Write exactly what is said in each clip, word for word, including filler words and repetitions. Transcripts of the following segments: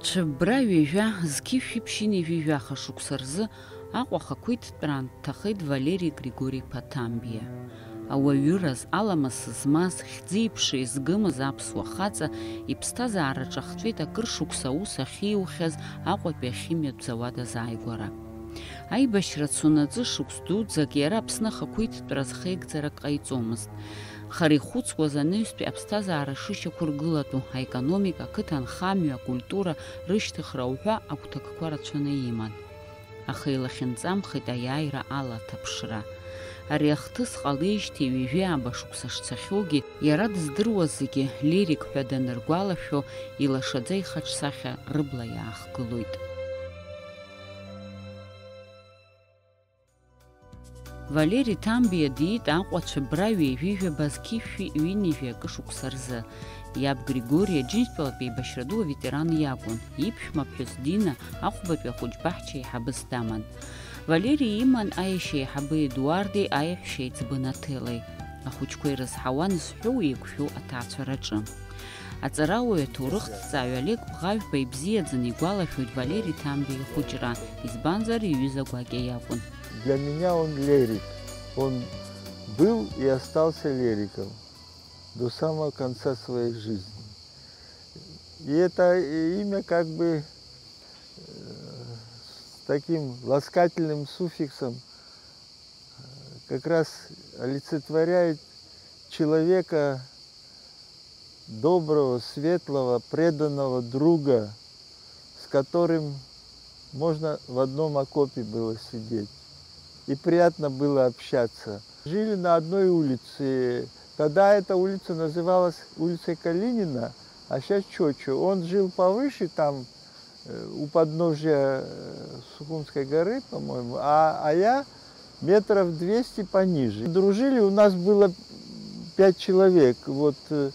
Цәыббра ҩажәа, зқьышә ԥшьынҩажәи жәаха шықәса рзы Аҟәа ахақәиҭтәраан дҭахеит Валери Григори-иԥа Ҭамбиа. Ауаҩыраз, аламыс змаз, хьӡи-ԥшеи згымыз аԥсуа хаҵа иԥсҭазаараҿы ахҵәеит акыр шықәса аус ахьиухьаз Аҟәатәи ахимиатә зауад азааигәара. Аибашьра цонаҵы шықәс дуӡӡак иара Аԥсны ахақәиҭтәра зхеигӡарак ҟаиҵомызт. Хара ихәыцуаз анаҩстәи аԥсҭазаара шышьақәыргылатәу, аекономика, ақыҭанхамҩа, акультура, рышьҭыхра уҳәа агәҭакқәа рацәаны иман. Аха илахьынҵамхеит аиааира ала аҭаԥшра. Ари ахҭыс ҟалеижьҭеи ҩажәи ааба шықәса шцахьоугьы, иара дыздыруаз зегьы лирик ҳәа даныргәалашәо, илашаӡа ихаҿсахьа рыбла иаахгылоит. Валери Ҭамбиа диит Аҟәа Цәыббра ҩажәи жәаба зқьышәи ҩынҩажәи акы шықәса рзы. Иаб Григори Аџьынџьтәылатә еибашьра ду аветеран иакәын, иԥшәма ԥҳәыс Дина ахәбатәи ахәыҷ баҳча еиҳабыс даман. Валери иман аиашьа еиҳабы Едуарди аиаҳәшьа еиҵбы Нателеи. Ахәыҷқәа ирызҳауан зҳәоу еиқәшәоу аҭаацәараҿы. Аҵарауаҩ аҭоурыхҭҵааҩ Олег Бӷажәба ибзиаӡаны игәалашәоит Валери Ҭамбиа ихәыҷра, избанзар, иҩыза гәакьа иакәын. Для меня он лирик. Он был и остался лириком до самого конца своей жизни. И это имя как бы, э, с таким ласкательным суффиксом, э, как раз олицетворяет человека, доброго, светлого, преданного друга, с которым можно в одном окопе было сидеть. И приятно было общаться. Жили на одной улице. Тогда эта улица называлась улицей Калинина, а сейчас Чочу. Он жил повыше, там, э, у подножья, э, Сухумской горы, по-моему, а, а я метров двести пониже. Дружили, у нас было пять человек. Вот, э,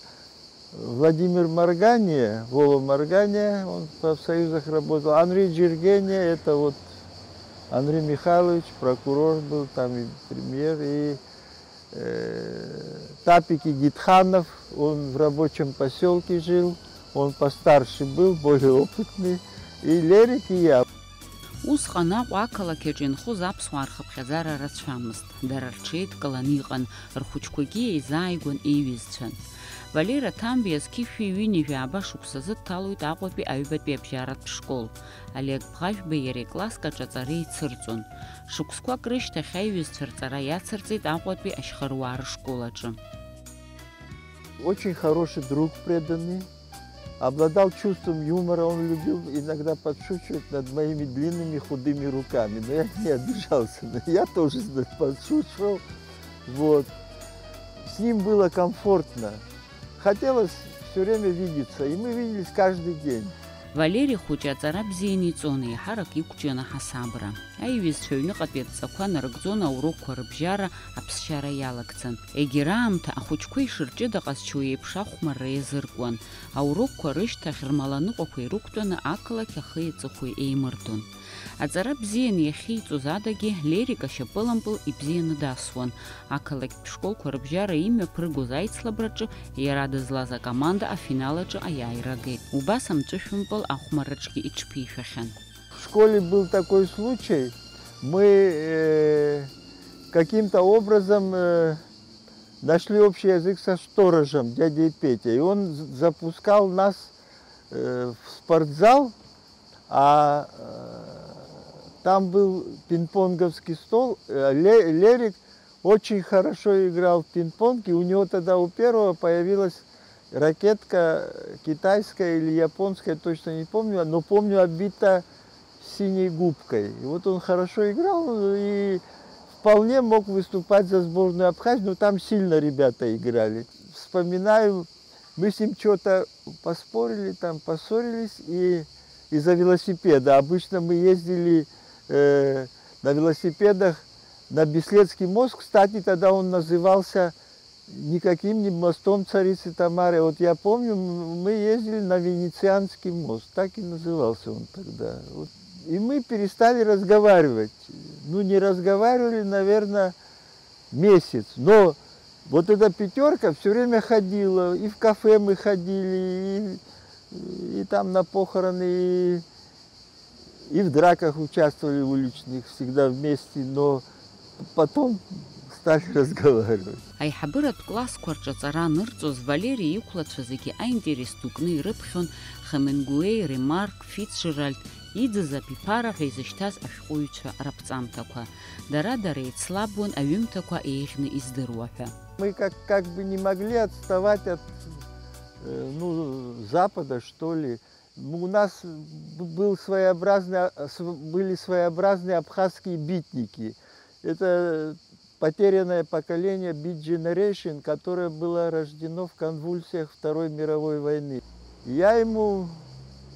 Владимир Маргания, Вова Маргания, он в профсоюзах работал, Анри Джергения, это вот Анри Михайлович, прокурор был, там и премьер, и, э, Тапик Игитханов, он в рабочем поселке жил, он постарше был, более опытный, и Лерик, и я. Усҟан Аҟәа ақалақь аҿы инхоз аԥсуаа рхыԥхьаӡара рацәамызт, дара рҽеидкыланы иҟан, рхәыҷқәагьы еизааигәан еиҩызцәан. Валера Ҭамбиа зқьышәи ҩынҩажәи ааба шықәсазы дҭалоит Аҟәатәи аҩбатәи абжьаратә школ. Олег Бӷажәбеи иареи класск аҿы аҵара еицырҵон. Шықәсқәак рышьҭахь аиҩызцәа рҵара иацырҵеит Аҟәатәи ашьхаруаа рышкол аҿы. Очень хороший друг, преданный. Обладал чувством юмора, он любил иногда подшучивать над моими длинными худыми руками. Но я не обижался, но я тоже, значит, подшучивал. Вот. С ним было комфортно. Хотелось все время видеться, и мы виделись каждый день. Валери хәыҷы аҵара бзианы иҵон, еиҳарак иқәҿион аҳасабра. Аиҩызцәа аҩныҟатәи адҵақәа нарыгӡон аурокқәа рыбжьара аԥсшьара иалагӡан. Егьырҭ аамҭа ахәыҷқәа ишырҷыда ҟазшьоу еиԥш ахәмарра иазыркуан. Аурокқәа рышьҭахь рмаланыҟәақәа ирықәтәаны ақалақь ахи аҵыхәеи еимырдон. Аҵара бзианы иахьиҵоз адагьы Лерик ашьапылампыл ибзианы дасуан. Ақалақьтә школқәа рыбжьара имҩаԥыргоз аицлабраҿы иара дызлаз акоманда афинал аҿы аиааира агеит. Убас амҵәышәымпыл ахәмарраҿгьы иҽԥишәахьан. В школе был такой случай, мы, э, каким-то образом, э, нашли общий язык со сторожем, дядей Петей. И он з-, запускал нас, э, в спортзал, а, э, там был пинг-понговский стол, э, Ле-, Лерик очень хорошо играл в пинг-понг, и у него тогда у первого появилась ракетка китайская или японская, точно не помню, но помню, обита синей губкой. И вот он хорошо играл, и вполне мог выступать за сборную Абхазии, но там сильно ребята играли. Вспоминаю, мы с ним что-то поспорили, там поссорились и из-за велосипеда. Обычно мы ездили, э, на велосипедах на Беследский мост. Кстати, тогда он назывался никаким не мостом царицы Тамары. Вот я помню, м-, мы ездили на Венецианский мост, так и назывался он тогда. Вот. И мы перестали разговаривать. Ну, не разговаривали, наверное, месяц. Но вот эта пятерка все время ходила, и в кафе мы ходили, и И там на похороны, и, и в драках участвовали уличных, всегда вместе, но потом стали разговаривать. Аиҳабыратә классқәа рҿы аҵара анырҵоз, Валери иқәлацәа зегьы аинтерес ду кны ирыԥхьон Хемингуеи, Ремарк, Фицджеральд, иӡыз Абиԥара ҳәа изышьҭаз ашәҟәыҩҩцәа раԥҵамҭақәа. Дара-дара еицлабуан аҩымҭақәа еиӷьны издыруа ҳәа. Мы как, как бы не могли отставать от, э, ну, Запада, что ли. У нас б-, был своеобразный, а, св-, были своеобразные абхазские битники. Это потерянное поколение, Beat Generation, которое было рождено в конвульсиях Второй мировой войны. Я ему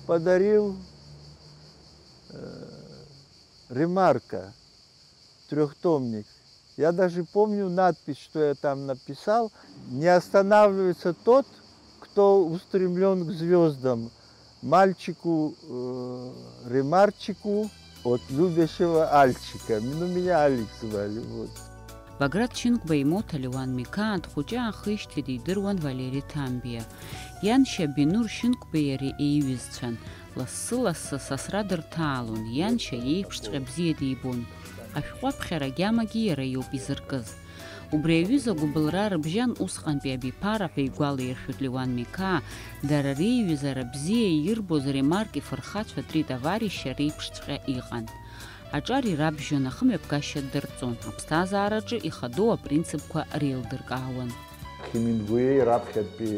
подарил, э, Ремарка, трёхтомник. Я даже помню надпись, что я там написал: «Не останавливается тот, кто устремлён к звёздам, мальчику, э, Ремарчику от любящего Альчика». Ну, меня Алик звали, вот. Баграт Шьынқәба имоҭа Леуан Миқаа дхәыҷы аахижьҭеи дидыруан Валери Ҭамбиа. Ианшьа Бинур Шьынқәбеи иареи еиҩызцәан. Лассы-лассы сасра дырҭаалон, ианшьа иеиԥшҵәҟьа бзиа дибон. Ашәҟәы аԥхьара агьамагьы иара иоуп изыркыз. Убри аҩыза агәыбылра рыбжьан усҟантәи Абиԥара ҳәа игәалаиршәоит Леуан Миқаа, дара реиҩызара бзиа ирбоз Ремарк ифырхацәа три товарища реиԥшҵәҟьа иҟан. Аҿар ирабжьон, ахымҩаԥгашьа дырҵон, аԥсҭазаараҿы ихадоу апринципқәа реилдыркаауан. Хемингуеи раԥхьатәи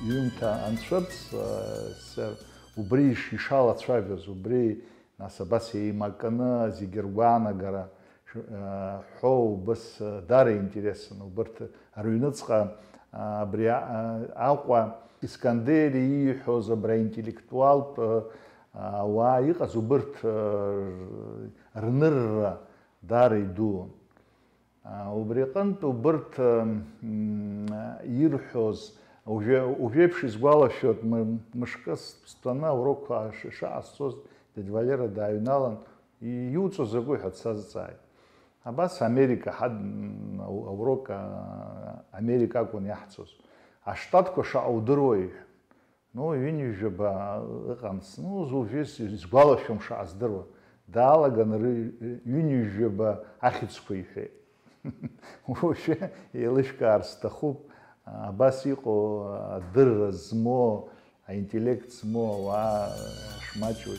иҩымҭа анцәырҵ, э, сэр, убри иш-, ишалацәажәоз, убри, нас, абас еимакны зегьы ргәаанагара ш-, э, ҳәо, убас, э, даара интересын, убарҭ рыҩныҵҟа, э, абри, э, Аҟәа Искандери ииҳәоз абра интеллектуалтә, э, ауаа иҟаз, убарҭ, э, рнырра даара идуун. А, убри аҟынтә убырҭ, м, ирҳәоз, уажәы, уажәеиԥш исгәалашәоит, м-, мышкы стәаны аурокқәа ш-, шаҟасҵоз, дад Валера дааҩналан, и-, иуҵо закәи ҳәа дсазҵааит. Абас Америка ҳад-, м, ау-, аурок, а, Америка акәын иаҳҵоз. Аштатқәа шаҟа удыруеи? Ну, ҩынҩажәаба ыҟан, ну, уажәы ис-, исгәалашәом шаҟа здыруа. Даалаган ры-, ҩынҩажәаба ахьӡқәа иҳәеит. Уажәы еилышәкаар сҭахуп, абас иҟоу адырра змоу, аинтеллект змоу ауаа шмаҷу.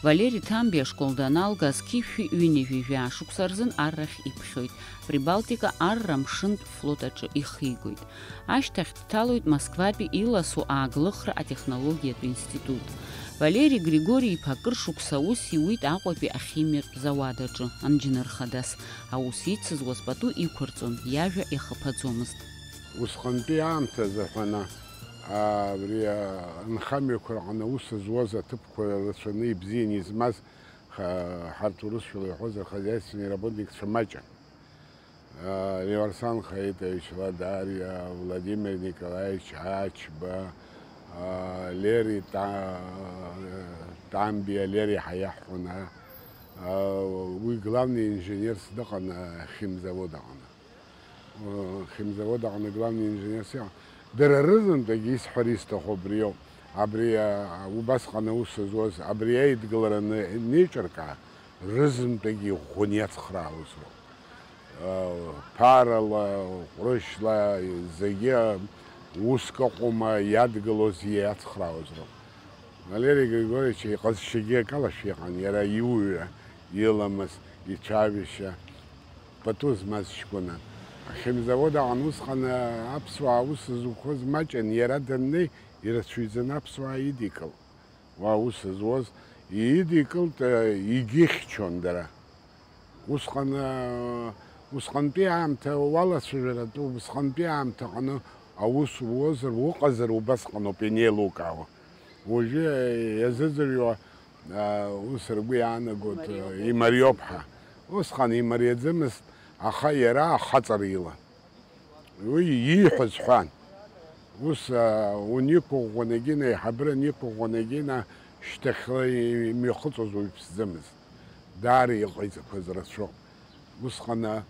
Валери Ҭамбиа ашкол даналга, зқьи жәшәи ҩынҩажәи жәаа шықәса рзын аррахь иԥхьоит. Прибалтика арра амшынтә флот аҿы ихигоит. Ашьҭахь дҭалоит Москватәи иласу ааглыхра атехнологиатә институт. Валери Григори-иԥа акыр шықәса аус иуит Аҟәатәи ахимиатә зауад аҿы, анџьныр хадас. Аус ицызуаз пату иқәырҵон, иажәа иахыԥаӡомызт. Усҟантәи аамҭазы ҳәаны, а, абри, а, анхамҩақәа рҟны аус зуаз аҭыԥқәа рацәаны ибзианы измаз, ха-, ҳарҭ урысшәала иҳәозар, хозяйственный работникцәа маҷын. А, Леуарсан Хаитович Ладариа, Владимир Николаевич Ачба, а, Лери Та-, Тамбиа, Лери ҳәа иаҳҳәон, а, а, уи главный инженерс дыҟан, а, химзавод аҟны. Химзавод аҟны главный инженерс иҟан. Дара рызынтәык исҳәар исҭаху абриоуп. Абри, а, убасҟан аус зуаз, абри аидгылара ны-, неиҿыркаа, рызынтәык иӷәӷәаны иацхраауаз роуп. А, ԥарала, ҟәрышьла, зегьы уск ыҟоума иадгылоз иацхраауаз роуп. Валери Григорьевич иҟазшьагьы акалашәа иҟан, иара иуаҩра, иламыс, ицәажәашьа, пату змаз ҷкәынан. Ахимзавод аҟан усҟан, а, аԥсуаа аус зуқәаз маҷын, иара даннеи, ирацәаҩӡаны аԥсуаа идикылт. Уа аус зуаз идикылт, а, егьихьчон дара. Усҟан, аа, усҟантәи аамҭа уалацәажәаратәы, убысҟантәи аамҭа аҟны аус уозар, уҟазар, убасҟаноуп ианеилукаауа. Уажәы иазыӡырҩуа, аа, ус ргәы иаанагоит, имариоуп, имариоуп ҳәа. Усҟан имариаӡамызт, аха иара ахаҵара илан. Уи ииҳәаз ҳәан. Ус, а, уаниқәыӷәӷәа Нагина, аиҳабыра аниқәыӷәӷәа Нагина, шьҭахьла имҩахыҵуаз уаҩԥсӡамызт. Даара иҟаиҵақәаз рацәоуп. Усҟан, а,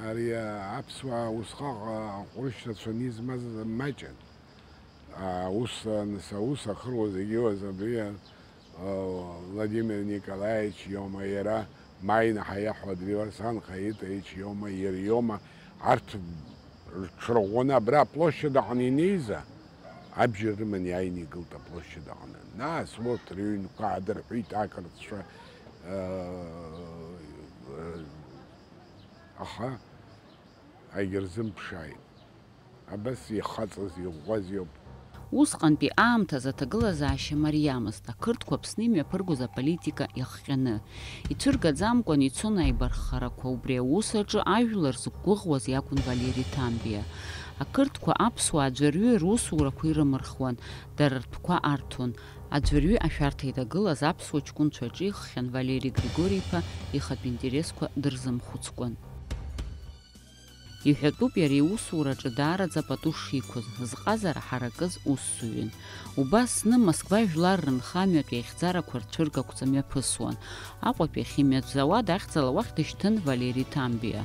ари, а, аԥсуаа усҟак, а, ҟәрышь рацәаны измаз маҷын. Аус, нас аус ахыруа зегьы иуаз абри, а, Владимир Николаевич иоума, иара Маина ҳәа иаҳҳәо Дриуарсан Хаитович иоума, иара иоума, арҭ рҽырӷәӷәаны абра аплощадь аҟны инеиза, абџьар рыманы иааины игылт аплощадь аҟны. Нас урҭ рыҩнқәа аадырҳәит ақырҭцәа, а, а, аха егьырзымԥшааит. Абас ихаҵаз, иӷәӷәаз иоуп. Усҟантәи аамҭазы аҭагылазаашьа мариамызт, ақырҭқәа Аԥсны имҩаԥыргоз аполитика иахҟьаны. Ицәыргаӡамкәан ицон аибарххарақәа, убри аус аҿы ажәлар зықәгәыӷуаз иакәын Валери Ҭамбиа. Ақырҭқәа аԥсуаа аӡәырҩы русурақәа ирымырхуан, дара ртәқәа арҭон. Аӡәырҩы ашәарҭа иҭагылаз аԥсуа ҷкәынцәа аҿиххьан Валери Григори-иԥа ихатә интересқәа дырзымхәыцкәан. Иҳәатәуп иара иусураҿы даараӡа пату шиқәыз, зҟазара ҳаракыз усзуҩын. Убас зны Москва жәлар рынхамҩатә еихьӡарақәа рцәыргақәҵа мҩаԥысуан. Аҟәатәи ахимиатә зауад ахьӡала уахь дышьҭын Валери Ҭамбиа.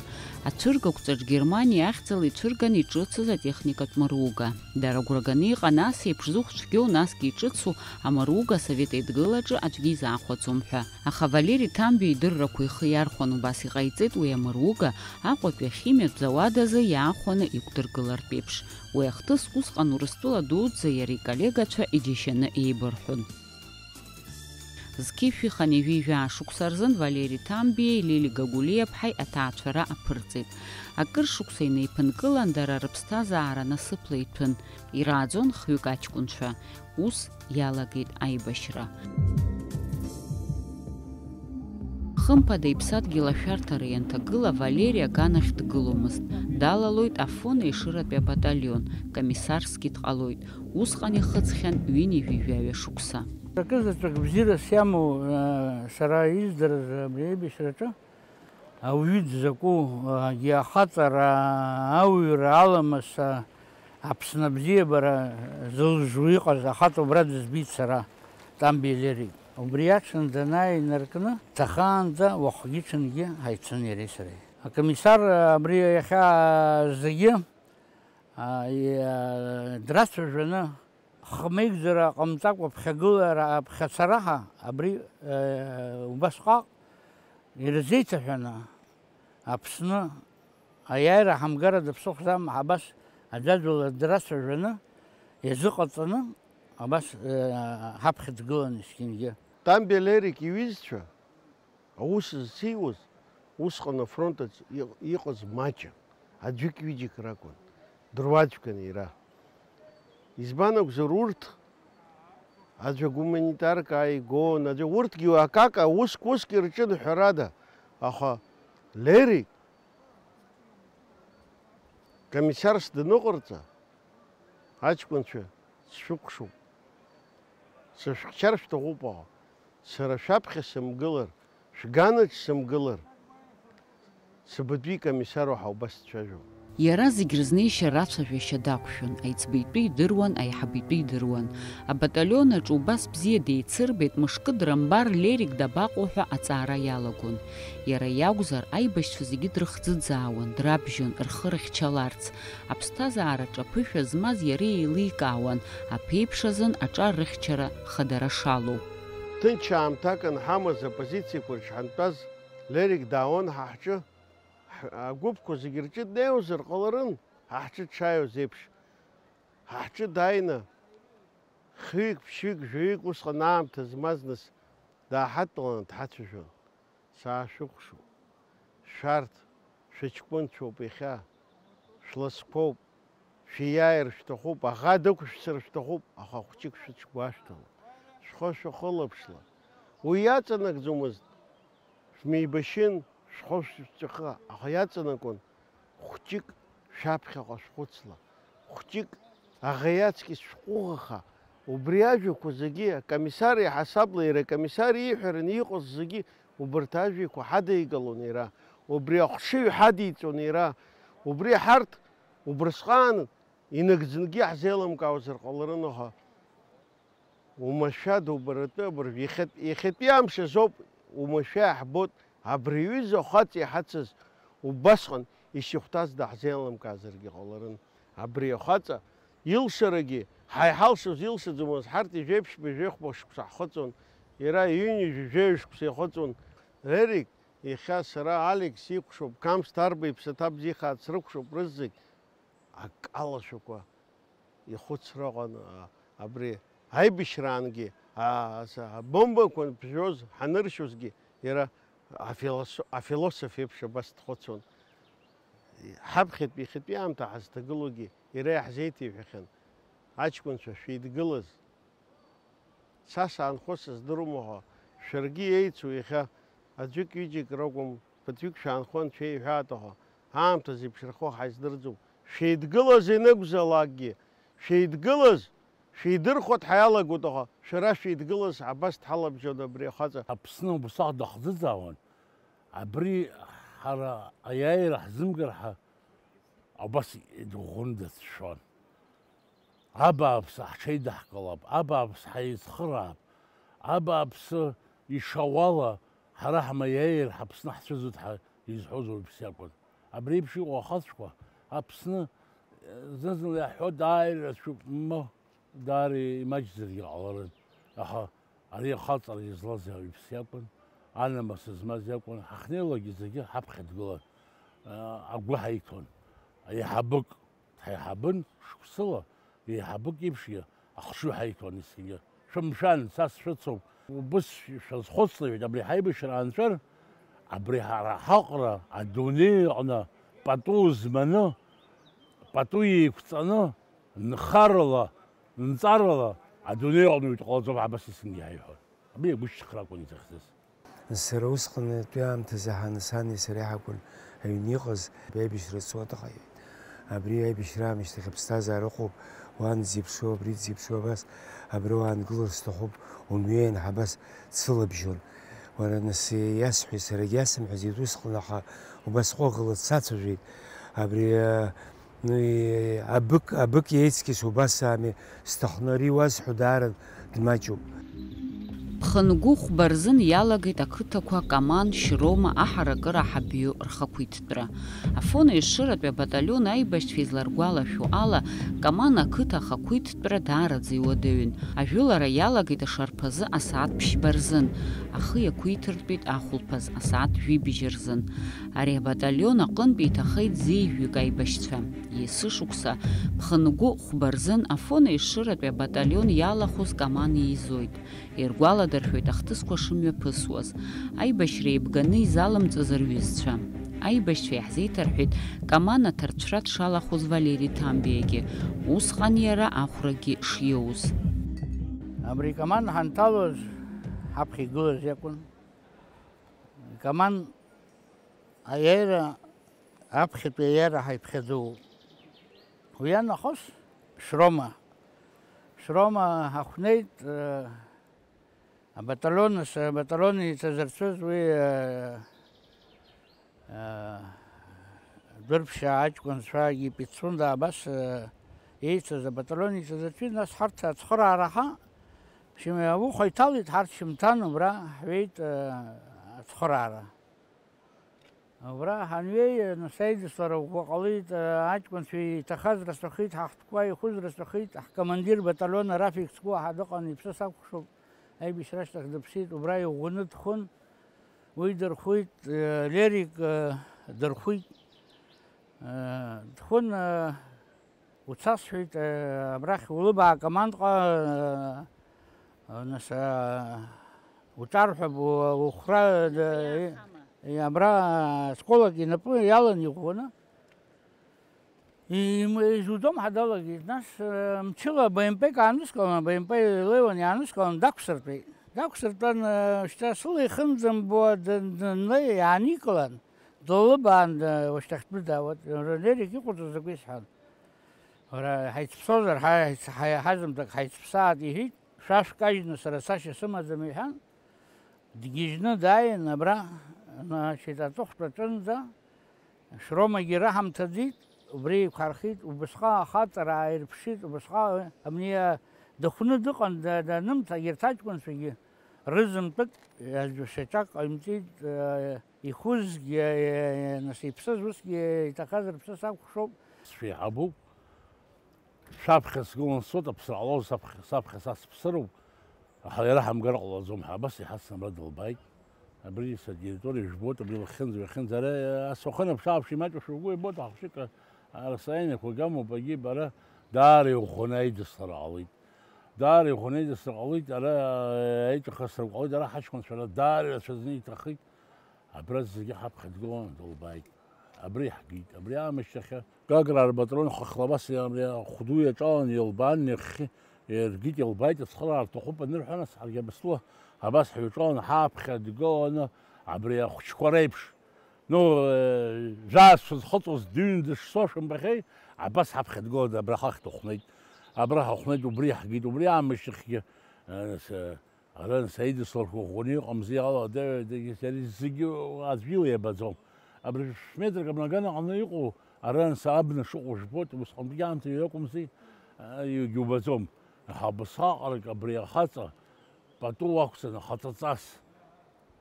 Ацәыргақәҵаҿ Германиа ахьӡала ицәырган иҿыцыз атехникатә мыруга. Дара агәра ганы иҟан ас еиԥш зыхә цәгьоу насгьы иҿыцу амыруга Асовет Еидгылаҿы аӡәгьы изаахәаӡом ҳәа. Аха Валери Ҭамбиа идыррақәа ихы иархәан, убас иҟаиҵеит уи амыруга Аҟәатәи ахимиатә зауад азы иаахәаны иқәдыргылартә еиԥш. Уи ахҭыс усҟан Урыстәыла дуӡӡа иара иколлегацәа иџьашьаны еибырҳәон. Зқьи жәшәи хынҩажәи жәаа шықәса рзын Валери Ҭамбиеи Лили Гагулиаԥҳаи аҭаацәара аԥырҵеит. Акыр шықәса инеиԥынкылан, дара рыԥсҭазаара насыԥла иҭәын. Ирааӡон хҩык аҷкәынцәа. Ус иалагеит аибашьра. Хымԥада иԥсадгьыл ашәарҭара ианҭагыла, Валери аганахь дгыломызт. Далалоит Афон еишыратәи абаталион, комиссарски дҟалоит. Усҟан ихыҵхьан ҩынҩажәи жәаҩа шықәса. Акызаҵәык бзиарас иамоу, э, сара издырыз абри аибашьраҿы, ауаҩы дзакәу, агьи ахаҵара, ауаҩра, аламыс, а, Аԥсны абзиабара зылжу иҟаз ахаҵа убра дызбеит сара, Ҭамбиа Лерик. Убри аҽны данааи инаркны, дҭахаанӡа уахгьы-ҽынгьы ҳаицын иареи сареи. Акомиссар абри иахьа зегьы, а, и-, а, драцәажәаны, хмеигӡара ҟамҵакәа ԥхьагылара, ԥхьацараҳа абри, э, убасҟак ирзеиҭаҳәаны Аԥсны аиааира ҳамгарада ԥсыхәа зам абас аӡәаӡәала драцәажәаны, иазыҟаҵаны абас, э, ҳаԥхьа дгылан есқьынгьы. Ҭамбиа Лерик иҩызцәа аус зҭиуаз усҟан афронт аҿы иҟ-, иҟаз маҷын, аӡәык-ҩыџьак ракәын, дыруаӡәкын иара. Избан акәзар, урҭ аӡәы гуманитарка ааигон, аӡәы, урҭгьы акака уск-уск ирҿын, ҳәарада, аха Лерик комиссарс даныҟарҵа, аҷкәынцәа, сшәыкәшоуп, сышәхьчар шәҭахуп, аха сара шәаԥхьа сымгылар, шәганаҿ сымгылар, сыбатәи комиссар уаҳа убас дцәажәон. Иара зегь рызнеишьа рацәажәашьа дақәшәон, аиҵбы итәы идыруан, аиҳабы итәы идыруан. Абаталион аҿы убас бзиа деицырбеит, мышкы драмбар, Лерик дабаҟоу ҳәа аҵаара иалагон. Иара иакәзар, аибашьцәа зегьы дрыхӡыӡаауан, драбжьон, рхы рыхьчаларц. Аԥсҭазаараҿы аԥышәа змаз иара еиликаауан, аԥеиԥш азын аҿар рыхьчара хадара шалоу. Ҭынч аамҭак анҳамаз, апозициақәа рҿы ҳантәаз, Лерик даауан ҳа ҳҿы, ҳ-, агәыԥқәа зегьы рҿы днеиуазар ҟаларын, ҳа ҳҿы дшааиуаз еиԥш. Ҳа ҳҿы дааины, хҩык, ԥшьҩык, жәаҩык усҟан аамҭа змаз, нас дааҳадтәаланы дҳацәажәон. Саашәыкәшоуп. Шәарҭ, шәыҷкәынцәоуп иахьа, шәласқәоуп, шәиааир шәҭахуп, аӷа дықәышәҵар шәҭахуп, аха хәҷык шәыцәгәашәҭала, шәхы шәахылаԥшла. Уи иаҵанакӡомызт, шәмеибашьын, шәхы шәҵәахы, аха иаҵанакуан, хәҷык шәаԥхьаҟа шәхәыцла, хәҷык аӷа иаҵкьыс шәҟәыӷаха, убри ажәақәа зегьы акомиссар иаҳасабла иара акомиссар ииҳәараны иҟаз зегьы убарҭ ажәақәа ҳадигалон иара, убри ахшыҩ ҳадиҵон иара, убри ҳарҭ убрысҟан инагӡангьы иаҳзеилымкаауазар ҟаларын, аха Умашәа дубаратәы абыржә, иахьатә-, иахьатәи амш азоуп, умашәа иаҳбоит, абри аҩыза ахаҵа иҳацыз убасҟан исихәҭаз даҳзеилымкаазаргьы ҟаларын. Абри ахаҵа Илшарагьы, ҳа иҳалшоз илшаӡомызт, ҳарҭ ижәеиԥшьба-ижәеихәба шықәса ҳхыҵуан, иара ҩынҩажәи жәаҩа шықәса ихыҵуан. Лерик, иахьа сара Алекс икәшоуп, Қамс Ҭарба иԥсаҭа бзиахааит срыкәшоуп рызегь, акалашәақәа ихәыцра ыҟан, а, абри аибашьраангьы, а, ас-, абомбақәа анԥжәоз ҳаныршьозгьы, иара афилосо-, афилософ еиԥш абас дхәыцуан. Ҳаԥхьатәи иахьатәи аамҭа ҳазҭагылоугьы иара иаҳзеиҭеиҳәахьан, аҷкәынцәа шәеидгылаз, са саанхо сыздыруама ҳәа, шәаргьы иеицу иахьа аӡәык-ҩыџьак ракәым, ԥыҭҩык шәаанхо анцәа иҳәаат ҳәа, аамҭа зеиԥшрахо ҳаздырӡом, шәеидгылаз ианакәзаалакгьы, шәеидгылаз, шәеидырхәот ҳәа иалагоит ҳәа, шәара шәеидгылаз абас дҳалабжьон абри ахаҵа. Аԥсны убасҟак даҳзыӡаауан, абри ҳара аиааира ҳзымгар ҳәа абас идыӷәӷәаны дацәшәон. Абааԥсы, ҳҽеидаҳкылап, абааԥсы, ҳаицхыраап, абааԥсы, ишауала, ҳара ҳмаиааир, ҳаԥсны ҳцәыӡуеит ҳәа изҳәоз уаҩԥс иакәын. Абри еиԥш иҟоу ахацәқәа Аԥсны, э, зны-зынла иаҳҳәо, дааир рацәоуп, мма, даара имаҷзаргьы ҟаларын. Аха ари ахаҵара излаз уаҩԥс иакәын, анамыс змаз иакәын, ҳахьнеилакгьы зегьы ҳаԥхьа дгылан, э, агәы ҳаиҭон. Аиҳабык Ҳаиҳабын шықәсыла, еиҳабык еиԥшгьы ахшыҩ ҳаиҭон есқьынгьы. Шәымшәан, са сшәыцуп. Убыс шәазхәыцлеит, абри ҳаибашьра анҵәар, абри ҳара ҳаҟара адунеи аҟны пату зманы, пату еиқәҵаны, нхарала, нҵарала адунеи аҟны уаҩ дҟалаӡом, абас есқьынгьы ҳаиҳәон. Абри агәышьҭхра акәын иҭахӡаз. Сара усҟантәи аамҭазы ҳан-, сани сареи ҳакәын аҩны иҟаз, аибашьра ҵуа дҟаиоит. Абри аибашьра аамышьҭахь аԥсҭазаара ыҟоуп, уан дзеиԥшроу, абри дзеиԥшроу, абас, абра уаангылар сҭахуп, умҩеин ҳәа абас дсылабжьон. Уара, нас, иасҳәеит, сарагьы иасымҳәаӡеит усҟан, аха убас ҟәыӷала дсацәажәеит. Абри, а, Ну, и, абык, абык иеицкьыс убас ами, сҭахны ари уазҳәо дааран дмаҷуп. Ԥхынгәы хәба рзын иалагеит ақыҭақәа Каман, Шьрома, Аҳаракыра, Ҳабиу рхақәиҭтәра. Афон еишыратәи абаталион аибашьцәа изларгәалашәо ала, Каман ақыҭа ахақәиҭтәра даараӡа иуадаҩын. Ажәылара иалагеит ашарԥазы асааҭ ԥшьба рзын, ахы иақәиҭыртәит ахәылԥаз асааҭ жәибжь рзын. Ари абаталион аҟынтә иҭахеит зеижәҩык аибашьцәа. Есышықәса, Ԥхынгәы хәба рзын Афон еишыратәи абаталион иалахәыз Каман еизоит. Иргәаладыршәоит ахҭысқәа шымҩаԥысуаз, аибашьра еибганы изалымҵыз рҩызцәа. Аибашьцәа иаҳзеиҭарҳәеит Каман аҭарцәра дшалахәыз Валери Ҭамбиагьы, усҟан иара ахәрагьы шиоуз. Абри Каман ҳанҭалоз ҳаԥхьа игылаз иакәын. Каман аиааира, аԥхьатәи аиааира ҳаиԥхьаӡоуп. Уи ианахыс Шрома. Шрома ҳахәнеит, э, абаталион, ас-, абаталион еицазырцәыз уи, э, э, Дәырԥшьаа аҷкәынцәагьы Пицунда абас, э, еицыз абаталион еицазырцәит, нас ҳарҭ ацхыраара ҳа, шьым-, ауха иҭалеит, ҳарҭ шьымҭан убра ҳҩеит, э, ацхыраара. Убра ҳанҩеи, нас аидыслара ӷәӷәа ҟалеит, аҷкәынцәа иҭахаз рацәахеит, ҳахҭқәа ихәыз рацәахеит, ҳкомандир баталион Рафик Цгәы ҳа дыҟан, иԥсы сакәхшоуп, аибашьра ашьҭахь дыԥсит, убра иӷәӷәаны дхәын, уи дырхәит, Лерик дырхәит, дхәын, Уца, сҳәеит, э, абрахь улыбаа акомандҟа, э, э, нас, э, уҿарҳәап, у-, ухәра, э, э, абра скәалак инапы иалан иӷәӷәаны. И-, им-, изуӡом ҳәа далагеит. Нас, э, мчыла Б М П-к ааныскылан, Б М П леиуан иааныскылан, дақәсыртәеит. Дақәсыртәан, э, шьҭа сыла ихымӡамбо д-, д-, днеи-, иааникылан. Длылыбаан, ушьҭахьтәы даауеит, Лерик иҟаиҵо закәи сҳәан. Уара, ҳаицыԥсозар, ҳа-, ҳа-, ҳазымҭак ҳаицыԥсааит, иҳәит, шәа шәкажьны сара цашьа сымаӡам, иҳәан, дгьежьны дааин абра, значит, аҵыхәтәа аҿынӡа, Шромагьы раҳамҭаӡеит, убри еиқәҳархеит, убысҟак ахаҵара ааирԥшит, убысҟак абни дыхәны дыҟан, да-, данымҭа, егьырҭ аҷкәынцәагьы рызынтәык, аӡә шьаҿак ҟаимҵеит, Ихәызгьы, нас иԥсыз усгьы иҭахаз рыԥсы сакәхшоуп. Шәеиҳабуп, Шәаԥхьа сгылан сцоит, аԥсра ҟалоз саԥхьа, саԥхьа са сыԥсыроуп, аха иара ҳамгар ҟалаӡом ҳәа, абас иҳацны абра дылбааит. Абри сатерриториа жәбоит, абри лахьынҵа-ҩахьынҵа, ара асахәын аԥшааԥш имаҷушәа угәы ибоит, аҳәшьыка арасаиниақәа гамоуп, агьи бара даара иӷәӷәаны аидыслара ҟалеит. Даара иӷәӷәаны аидыслара ҟалеит, ара аиҿахысра ҟалеит, ара ҳаҷкәынцәа ара даара ирацәаӡаны иҭахеит. Абра зегьы ҳаԥхьа дгылан дылбааит. Абри иаҳгеит, абри аамышьҭахьы Гаграа рпатрон хахла абас абри ахәду иаҿалан илбаан, иахьхьи иргеит, илбааит, ацхыраара рҭахуп анырҳәа, нас ҳаргьы абасла абас ҳҩаҿалан ҳаԥхьа дгыланы абри ахәыҷқәа реиԥш, ну, э, жәаа сшазхыҵуаз дыҩны дышцо шәымбахьеи, абас ҳаԥхьа дгыланы абра ҳахь дыхәнеит. Абра ҳахәнеит, убри иаҳгеит, убри аамышьҭахьгьы, э, нас, э, Аранӡа аидысларқәа ӷәӷәаны иҟамзи, ала, да, да, иара зегьы аӡәы ила иабаӡом. Абри шә-, метрак абнаган аҟны иҟоу, аранӡа абна шыҟоу жәбоит, усҟантәи аамҭа иакәымзи, а, иагьубаӡом. Аха абасҟак абри ахаҵа пату ақәҵаны, хаҵаҵас,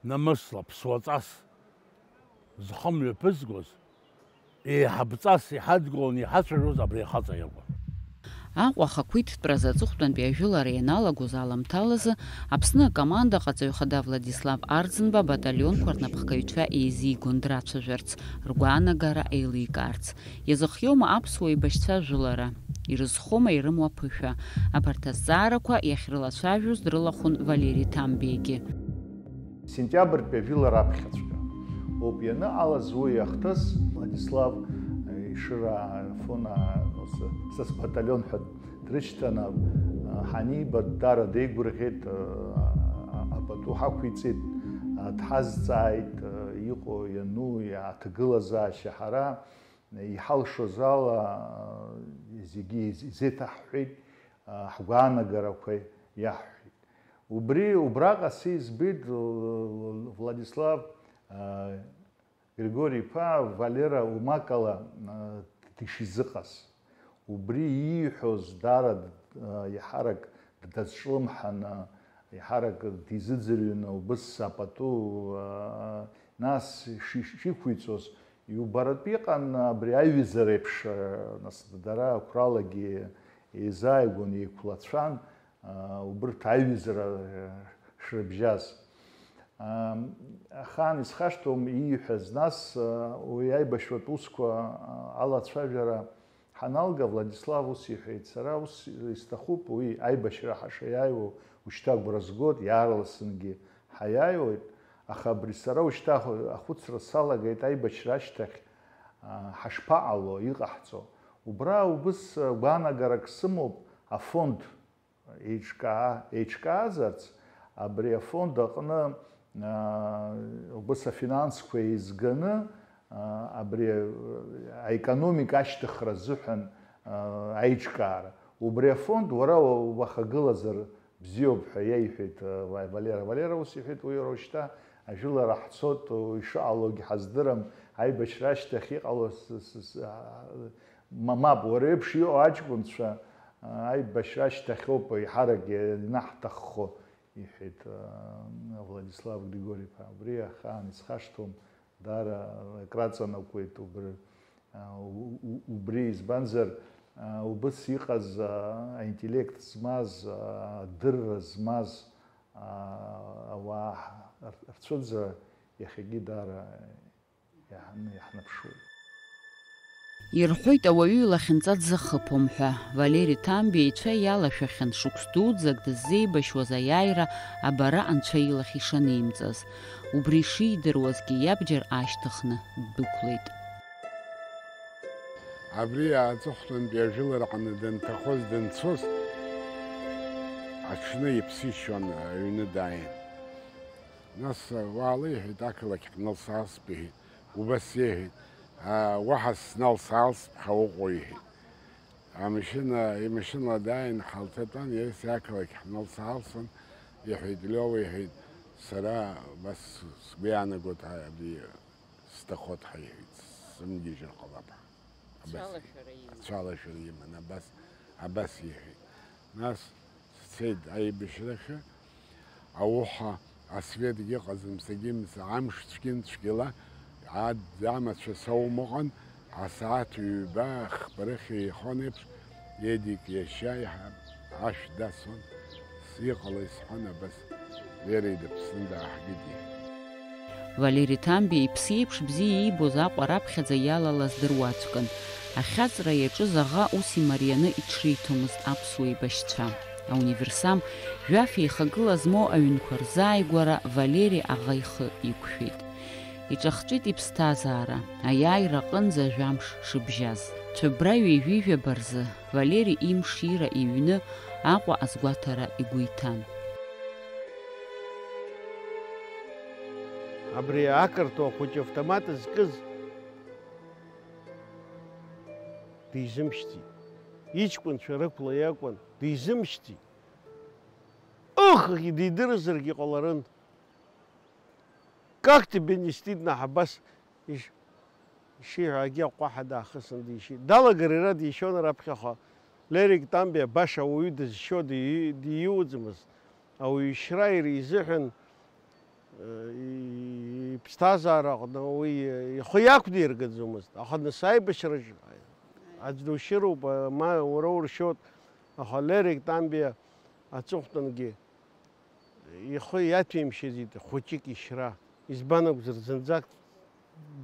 намысла, ԥсуаҵас зхы мҩаԥызгоз, еиҳабҵас иҳадгыланы иҳацәажәоз абри ахаҵа иакәын. Аҟәа ахақәиҭтәразы аҵыхәтәантәи ажәылара ианалагоз аламҭалазы, Аԥсны акоманда аҟаҵаҩ хада Владислав Арӡынба абаталионқәа рнапхгаҩцәа еизигон драцәажәарц, ргәаанагара еиликаарц. Иазыхиоума аԥсуа еибашьцәа ажәылара? Ирызхома ирымоу аԥышәа? Абарҭ азҵаарақәа иахьрылацәажәоз дрылахәын Валери Ҭамбиагьы. Сентиабртәи ажәылара аԥхьаҵәҟьа ауп ианыҟалаз уи ахҭыс. Владислав, э, Ешыра, Афона, ус, сас баталион ҳәа дрышьҭан, а, ҳаниба, даара деигәырӷьеит, а, а, апату ҳақәиҵеит, а, дҳазҵааит, а, иҟоу, иану, иааҭагылазаашьа ҳара, иҳалшоз ала, а, зегьы из-, изеиҭаҳҳәеит, а, ҳгәаанагарақәа иаҳҳәеит. Убри, убраҟа сеизбеит, Владислав, а, Григори-иԥа Валера умакала, а, дышизыҟаз. Убри ииҳәоз даара, а, иаҳарак дазҿлымҳан, а, иаҳарак дизыӡырҩын, убыс апату, а, нас ши-, шиқәиҵоз, иубаратәы иҟан абри аҩыза реиԥш, а, нас дара ақәралагьы еизааигәан, еиқәлацәан, а, убырҭ аҩызара, а, шрыбжьаз. А, ахаан исхашҭуам ииҳәаз, нас, а, уи аибашьратә усқәа, а, алацәажәара ҳаналга, Владислав ус иҳәеит, сара ус исҭахуп, уи аибашьра ҳашаиааиуа ушьҭа агәра згоит, иаарласынгьы ҳаиааиуеит, аха абри сара ушьҭа ахәыцра салагеит, аибашьра ашьҭахь, а, ҳашԥаҟало, иҟаҳҵо? Убра убыс, а, гәаанагарак сымоуп, афонд еиҿкаа-, еиҿкаазарц, абри афонд аҟны, аа, убыс афинансқәа еизганы, аа, абри, аа, аекономика ашьҭыхра азыҳәан, аа, аиҿкаара. Убри афонд уара уа-, уахагылазар бзиоуп ҳәа иаиҳәеит, аа, Ва-, Валера. Валера ус иҳәеит, уи уара ушьҭа ажәылара ҳцоит, ишыҟалогьы ҳаздырам, аибашьра ашьҭахь иҟало с-, с-, с-, аа, Ма-, мап, уара уеиԥш иҟоу аҷкәынцәа, а, аибашьра ашьҭахьоуп еиҳарак ианаҳҭаххо, иҳәеит, а, Владислав Григори-иԥа. Убри ахаан исхашҭуам, даара акраҵанакуеит убри, а, у-, у-, убри, избанзар, а, убыс иҟаз, а, аинтеллект змаз, а, адырра змаз, а, ауаа р-, рцәыӡра иахьагьы даара иаҳ-, иаҳнаԥшуеит. Ирҳәоит, ауаҩы илахьынҵа дзахыԥом ҳәа. Валери Ҭамбиа ицәа иалашәахьан шықәс дуӡӡак дыззеибашьуаз аиааира абара анцәа илахь ишанимҵаз. Убри шидыруазгьы иабџьар аашьҭыхны ддәықәлеит. Абри аҵыхәтәантәи ажәылараҟны данҭахоз, данцоз, аҽны иԥсишьон, аҩны дааин. Нас, уаала, иҳәеит, ақалақь ҳналсаалсп, иҳәеит. Убас иҳәеит, а, уаҳа сналсаалсп ҳәа уҟоу, иҳәеит. Амашьына, имашьынала дааин, ҳалҭатәан, иара ақалақь ҳналсаалсын, иҳәеит, Леуа, иҳәеит, сара абас сгәы иаанагоит, ҳа, абри сҭахоит ҳәа, иҳәеит, сымгьежьыр ҟалап ҳәа. Абас, ацәалашәара иман. Ацәалашәара иман, абас, абас иҳәеит. Нас сцеит аибашьрахьы, ауха асветгьы ыҟаӡам, сагьымца, амш цәгьан цәгьала, ад-, амацәыс аумыҟан, асааҭ ҩба, хԥа рыхь еихон еиԥш, Едик иашьа иаҳа ашә дасуан, сиҟала исҳәон абас, Лерии дыԥсны дааҳгеит, иҳәеит. Валери Ҭамбиа иԥсы еиԥш бзиа иибоз Аҟәа раԥхьаӡа иалалаз дыруаӡәкын. Ахьаҵра иаҿыз аӷа ус имарианы иҽриҭомызт аԥсуа еибашьцәа. Ауниверсам, жәаф еихагыла змоу аҩнқәа рзааигәара Валери аӷа ихы иқәшәеит. Иҿахҵәеит иԥсҭазаара, аиааира аҟынӡа жәамш шыбжьаз. Цәыббра ҩажәи жәаба рзы Валери имшира иҩны Аҟәа азгәаҭара игәы иҭан. Абри ақырҭуа хәыҷы автомат зкыз дизымшьҭит. Иҷкәынцәа рықәла иакәын, дизымшьҭит. Ых, дидырзаргьы ҟаларын. Как тебе не стыдно, ҳабас иш-, ишиҳәо, агьи аҟәҟәаҳәа даахысын дишьит. Далагар иара дишьон раԥхьаҟа. Лерик Ҭамбиа баша ауаҩы дызшьо дии-, диуӡомызт. Ауаҩы ишьра иара изыҳәан, э, и-, иԥсҭазаара аҟны уи, э, ихы иақәдиргаӡомызт. Аха нас аибашьраҿ аӡә душьыроуп, э, ма уара уршьоит. Аха Лерик Ҭамбиа аҵыхәтәангьы ихы иаҭәеимшьаӡеит хәыҷык ишьра. Избан акәзар, зынӡак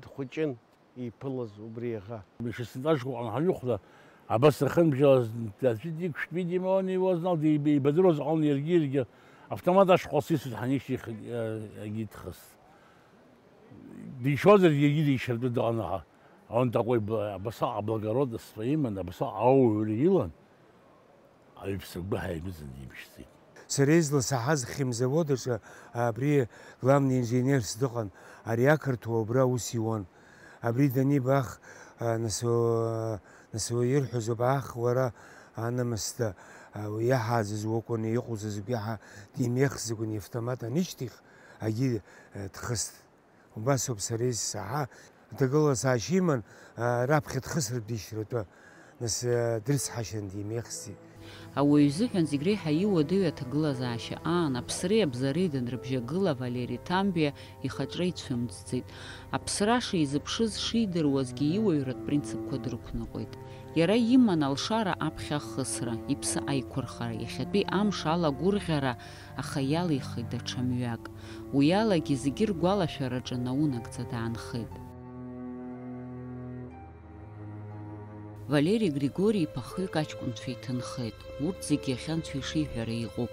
дхәыҷын иԥылаз убри аӷа. Шестнадцать школаҟны ҳаныхәда, абас рхынбжьалаз, аӡәы диқәшәт, видимо, он его знал, ди-, ибадыруаз аҟны иаргьы, иаргьы автомат ашҟа сисит ҳанишьҭихит, э, егьи дхыст. Дишозаргьы иаргьы дишьыртәы дыҟан, аха он такой б-, абасаҟа благородство иман, абасаҟа ауаҩра илан. Аҩԥса гәы ҳаимыӡын димшьӡеит. Сара изласаҳаз химзавод аҿы абри главный инженерс дыҟан, ари ақырҭуа убра аус иуан. Абри данибах, а, нас, а, нас уи ирҳәозоуп, аах, уара, анамысда, а, уи иаҳааӡаз уакәын, иҟоузаз угәы иаҳа димеихсӡакәан, иавтомат анишьҭих, агьи, а, дхыст. Убасоуп сара исзаҳа. Аҭагылазаашьа иман, а, раԥхьа дхысыртә дишьратәы, нас, а, дрыцҳашьан димеихсит. Ауаҩы изыҳәан зегь реиҳа иуадаҩу аҭагылазаашьа аан, аԥсреи абзареи данрыбжьагыла, Валери Ҭамбиа ихаҿра ицәымӡӡеит. Аԥсра шизыԥшыз шидыруазгьы иуаҩратә принципқәа дрықәныҟәеит. Иара иман алшара аԥхьа ахысра, иԥсы аиқәырхара, иахьатәи амш алагәырӷьара, аха иалихит даҽа мҩак. Уи алагьы зегьы ргәалашәараҿы наунагӡа даанхеит. Валери Григори-иԥа хҩык аҷкәынцәа иҭынхеит. Урҭ зегьы иахьа Анцәа ишиҳәара иҟоуп.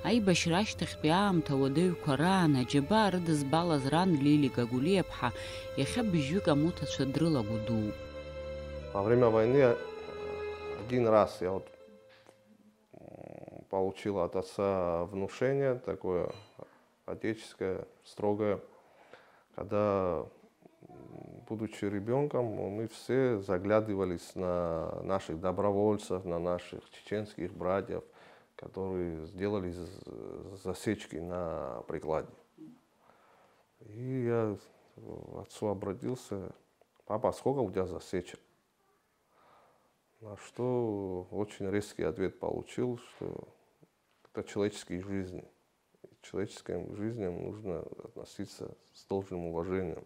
Аибашьра ашьҭахьтәи аамҭа уадаҩқәа раан аџьабаа рыдызбалаз ран Лили Гагулиаԥҳа иахьа быжьҩык амоҭацәа дрылагәыдууп. Во время войны, э, один раз я вот, м, получил от отца внушение такое отеческое, строгое, когда, м, будучи ребёнком, мы все заглядывались на наших добровольцев, на наших чеченских братьев, которые сделали з-, засечки на прикладе. И я отцу обратился: «Папа, а сколько у тебя засечек?» На что очень резкий ответ получил, что это человеческие жизни. И к человеческим жизням нужно относиться с должным уважением.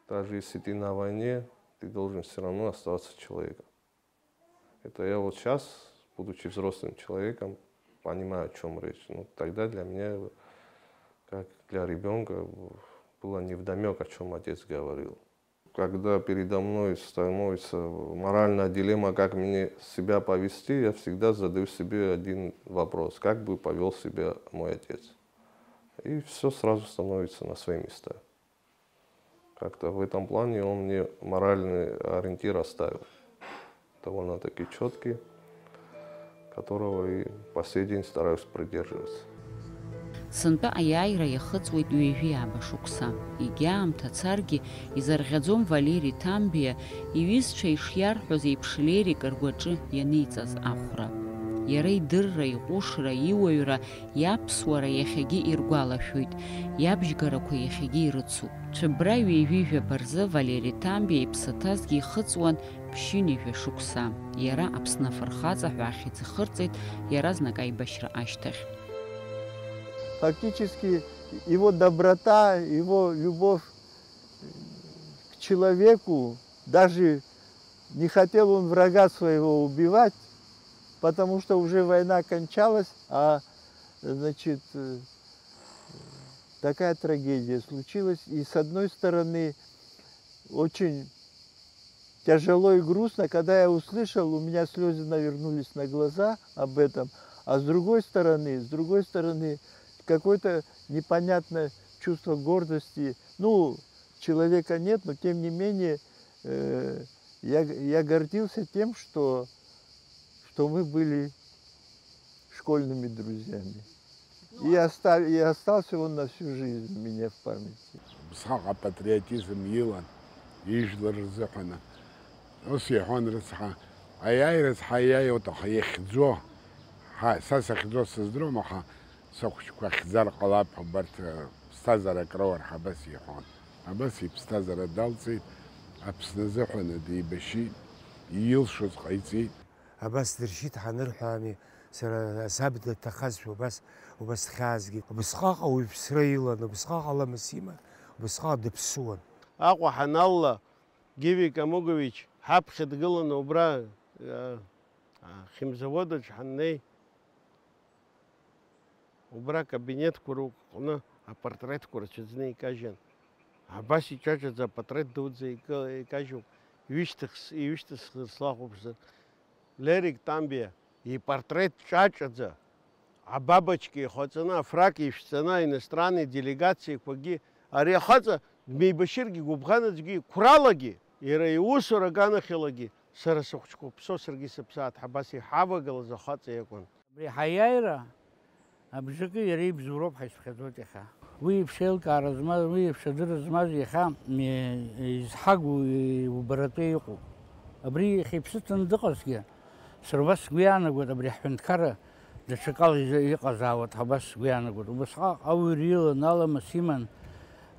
Даже если ты на войне, ты должен всё равно оставаться человеком. Это я вот щас, будучи взрослым человеком, понимаю, о чём речь. Но тогда для меня, как для ребёнка, было невдомёк, о чём отец говорил. Когда передо мной становится моральная дилемма, как мне себя повести, я всегда задаю себе один вопрос: как бы повёл себя мой отец? И всё сразу становится на свои места. Как-то в этом плане он мне моральный ориентир оставил довольно-таки чёткий, которого и по сей день стараюсь придерживаться. Сынтәа аиааира иахыҵуеит ҩажәи ааба шықәса. Егьа аамҭа царгьы, изарӷьаӡом Валери Ҭамбиа иҩызцәа ишиарҳәоз еиԥш Лерик ргәаҿы ианиҵаз ахәра. Иара идырра, иҟәышра, иуаҩра, иаԥсуара иахьагьы иргәалашәоит, иабжьгарақәа иахьагьы ирыцуп. Цәыббра ҩажәи жәаба рзы Валери Ҭамбиа иԥсы ҭазгьы ихыҵуан ԥшьынҩажәа шықәса. Иара Аԥсны афырхаҵа ҳәа ахьӡ ихырҵеит иаразнак аибашьра ашьҭахь. Фактически, его доброта, его любовь к человеку, даже Не хотел он врага своего убивать, потому что уже война кончалась, а, значит, э, такая трагедия случилась. И с одной стороны, очень тяжело и грустно, когда я услышал, у меня слезы навернулись на глаза об этом, а с другой стороны, с другой стороны, какое-то непонятное чувство гордости. Ну, человека нет, но тем не менее, э, я, я гордился тем, что, что мы были школьными друзьями. И, оста- и остался он на всю жизнь у меня в памяти. Убысҟак апатриотизм илан, ижәлар рзыҳәаны. Ус иҳәон рыцҳа, аиааира рыцҳа иааиуеит, аха иахьӡо, ҳа, са сахьӡо сыздыруам, аха сыхәыҷқәа хьӡар ҟалап ҳәа, убарҭ, э, ԥсҭазаара акроур ҳәа абас иҳәон. Абас иԥсҭазаара далҵит, Аԥсны азыҳәаны деибашьит, илшоз ҟаиҵеит. Абас дыршьит ҳанырҳәаами, сара саб дҭахазшәа убас, убас дхьаазгеит. Убысҟак ауаҩԥсра илан, убысҟак аламыс иман, убысҟак дыԥсуан. Аҟәа ҳаналла, Гиви Камугович ҳаԥхьа дгыланы убра, э, ахьымзавод аҿы ҳаннеи, убра акабинетқәа рҟны апортретқәа рацәаӡаны икажьын. Абас иҿаҿаӡа апортрет дуӡӡа икы- икажьуп, ишьҭыхс-, ишьҭысхыр слахәуп зны. Лерик Тамбиа ипортрет ҿаҿаӡа, абабочка ихаҵаны, афрак ишәҵаны, аиностранный делегациақәагьы ари ахаҵа дмеибашьыргьы гәыбӷан аӡәгьы, қәралагьы, иара иусура аганахьалагьы, сара сыхәыҷқәа ԥсо саргьы сыԥсааит ҳәа абас иҳавагылаз ахаҵа иакәын. Абри ҳаиааира абжакы иара ибзоуроуп ҳәа исыԥхьаӡоит иахьа. Уи иԥшеилкаара змаз, уи иԥшадырра змаз иахьа, е, изҳагу, е, убаратәы иҟоуп. Абри иахьа иԥсы ҭаны дыҟазҭгьы, сара убас сгәы иаанагоит, абри ҳҳәынҭқарра даҽакала изы-, иҟазаауеит ҳәа убас сгәы иаанагоит. Убасҟак ауаҩра илан, аламыс иман,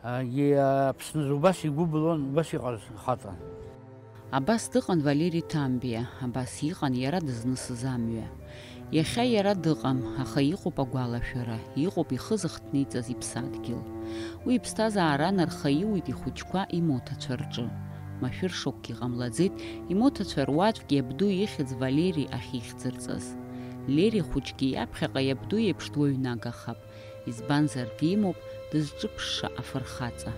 а, и-, Аԥсназы убас игәы былон, убас иҟаз хаҵан. Абас дыҟан Валери Ҭамбиа, абас иҟан иара дызнысыз амҩа. Иахьа иара дыҟам, аха иҟоуп агәалашәара, иҟоуп ихы зыхҭниҵаз иԥсадгьыл. Уи иԥсҭазаара нархаиуеит ихәыҷқәа имоҭацәа рҿы. Машәыршақәгьы ҟамлаӡеит имоҭацәа руаӡәк иабду ихьӡ Валери ахьихьӡырҵаз. Лери хәыҷгьы иаԥхьаҟа иабду иеиԥш дуаҩнагахап, избанзар димоуп дызҿыԥшша афырхаҵа.